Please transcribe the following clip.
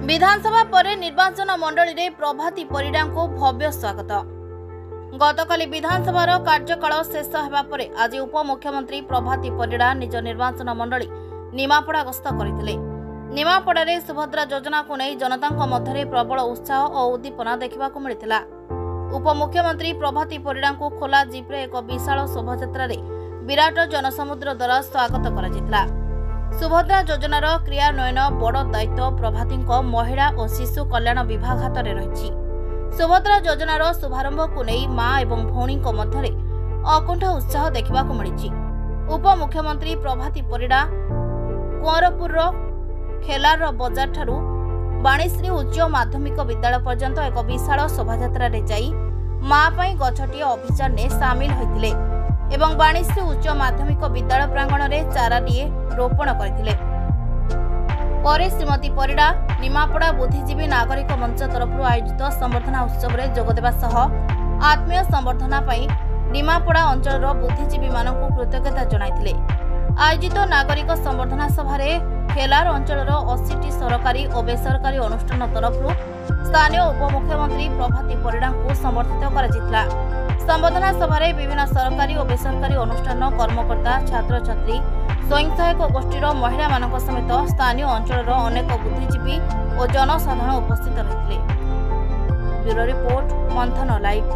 ବିଧାନସଭା ପରେ ନିର୍ବାଚନ ମଣ୍ଡଳୀରେ ପ୍ରଭାତୀ ପରିଡ଼ାଙ୍କୁ ଭବ୍ୟ ସ୍ୱାଗତ। ଗତକାଲି ବିଧାନସଭାର କାର୍ଯ୍ୟକାଳ ଶେଷ ହେବା ପରେ ଆଜି ଉପମୁଖ୍ୟମନ୍ତ୍ରୀ ପ୍ରଭାତୀ ପରିଡ଼ା ନିଜ ନିର୍ବାଚନ ମଣ୍ଡଳୀ ନିମାପଡ଼ା ଗସ୍ତ କରିଥିଲେ। ନିମାପଡ଼ାରେ ସୁଭଦ୍ରା ଯୋଜନାକୁ ନେଇ ଜନତାଙ୍କ ମଧ୍ୟରେ ପ୍ରବଳ ଉତ୍ସାହ ଓ ଉଦ୍ଦୀପନା ଦେଖିବାକୁ ମିଳିଥିଲା। ଉପମୁଖ୍ୟମନ୍ତ୍ରୀ ପ୍ରଭାତୀ ପରିଡ଼ାଙ୍କୁ ଖୋଲା ଜିପ୍ରେ ଏକ ବିଶାଳ ଶୋଭାଯାତ୍ରାରେ ବିରାଟ ଜନସମୁଦ୍ର ଦ୍ୱାରା ସ୍ୱାଗତ କରାଯାଇଥିଲା। ସୁଭଦ୍ରା ଯୋଜନାର କ୍ରିୟାନ୍ୱୟନ ବଡ଼ ଦାୟିତ୍ୱ ପ୍ରଭାତୀଙ୍କ ମହିଳା ଓ ଶିଶୁ କଲ୍ୟାଣ ବିଭାଗ ହାତରେ ରହିଛି। ସୁଭଦ୍ରା ଯୋଜନାର ଶୁଭାରମ୍ଭକୁ ନେଇ ମା ଏବଂ ଭଉଣୀଙ୍କ ମଧ୍ୟରେ ଅକୁଣ୍ଠ ଉତ୍ସାହ ଦେଖିବାକୁ ମିଳିଛି। ଉପମୁଖ୍ୟମନ୍ତ୍ରୀ ପ୍ରଭାତୀ ପରିଡ଼ା କୁଅଁରପୁରର ଖେଲାର ବଜାରଠାରୁ ବାଣୀଶ୍ରୀ ଉଚ୍ଚ ମାଧ୍ୟମିକ ବିଦ୍ୟାଳୟ ପର୍ଯ୍ୟନ୍ତ ଏକ ବିଶାଳ ଶୋଭାଯାତ୍ରାରେ ଯାଇ ମା ପାଇଁ ଗଛଟିଏ ଅଭିଯାନରେ ସାମିଲ ହୋଇଥିଲେ ଏବଂ ବାଣୀଶ୍ରୀ ଉଚ୍ଚ ମାଧ୍ୟମିକ ବିଦ୍ୟାଳୟ ପ୍ରାଙ୍ଗଣରେ ଚାରାଟିଏ ରୋପଣ କରିଥିଲେ। ପରେ ଶ୍ରୀମତୀ ପରିଡ଼ା ନିମାପଡ଼ା ବୁଦ୍ଧିଜୀବୀ ନାଗରିକ ମଞ୍ଚ ତରଫରୁ ଆୟୋଜିତ ସମ୍ବର୍ଦ୍ଧନା ଉତ୍ସବରେ ଯୋଗଦେବା ସହ ଆତ୍ମୀୟ ସମ୍ବର୍ଦ୍ଧନା ପାଇଁ ନିମାପଡ଼ା ଅଞ୍ଚଳର ବୁଦ୍ଧିଜୀବୀମାନଙ୍କୁ କୃତଜ୍ଞତା ଜଣାଇଥିଲେ। ଆୟୋଜିତ ନାଗରିକ ସମ୍ବର୍ଦ୍ଧନା ସଭାରେ ଖେଲାର ଅଞ୍ଚଳର 80ଟି ସରକାରୀ ଓ ବେସରକାରୀ ଅନୁଷ୍ଠାନ ତରଫରୁ ସ୍ଥାନୀୟ ଉପମୁଖ୍ୟମନ୍ତ୍ରୀ ପ୍ରଭାତୀ ପରିଡ଼ାଙ୍କୁ ସମ୍ବର୍ଦ୍ଧିତ କରାଯାଇଥିଲା। ସମ୍ବର୍ଦ୍ଧନା ସଭାରେ ବିଭିନ୍ନ ସରକାରୀ ଓ ବେସରକାରୀ ଅନୁଷ୍ଠାନର କର୍ମକର୍ତ୍ତା, ଛାତ୍ରଛାତ୍ରୀ, ସ୍ୱୟଂ ସହାୟକ ଗୋଷ୍ଠୀର ମହିଳାମାନଙ୍କ ସମେତ ସ୍ଥାନୀୟ ଅଞ୍ଚଳର ଅନେକ ବୁଦ୍ଧିଜୀବୀ ଓ ଜନସାଧାରଣ ଉପସ୍ଥିତ ରହିଥିଲେ। ବ୍ୟୁରୋ ରିପୋର୍ଟ, ମନ୍ଥନ ଲାଇଭ୍।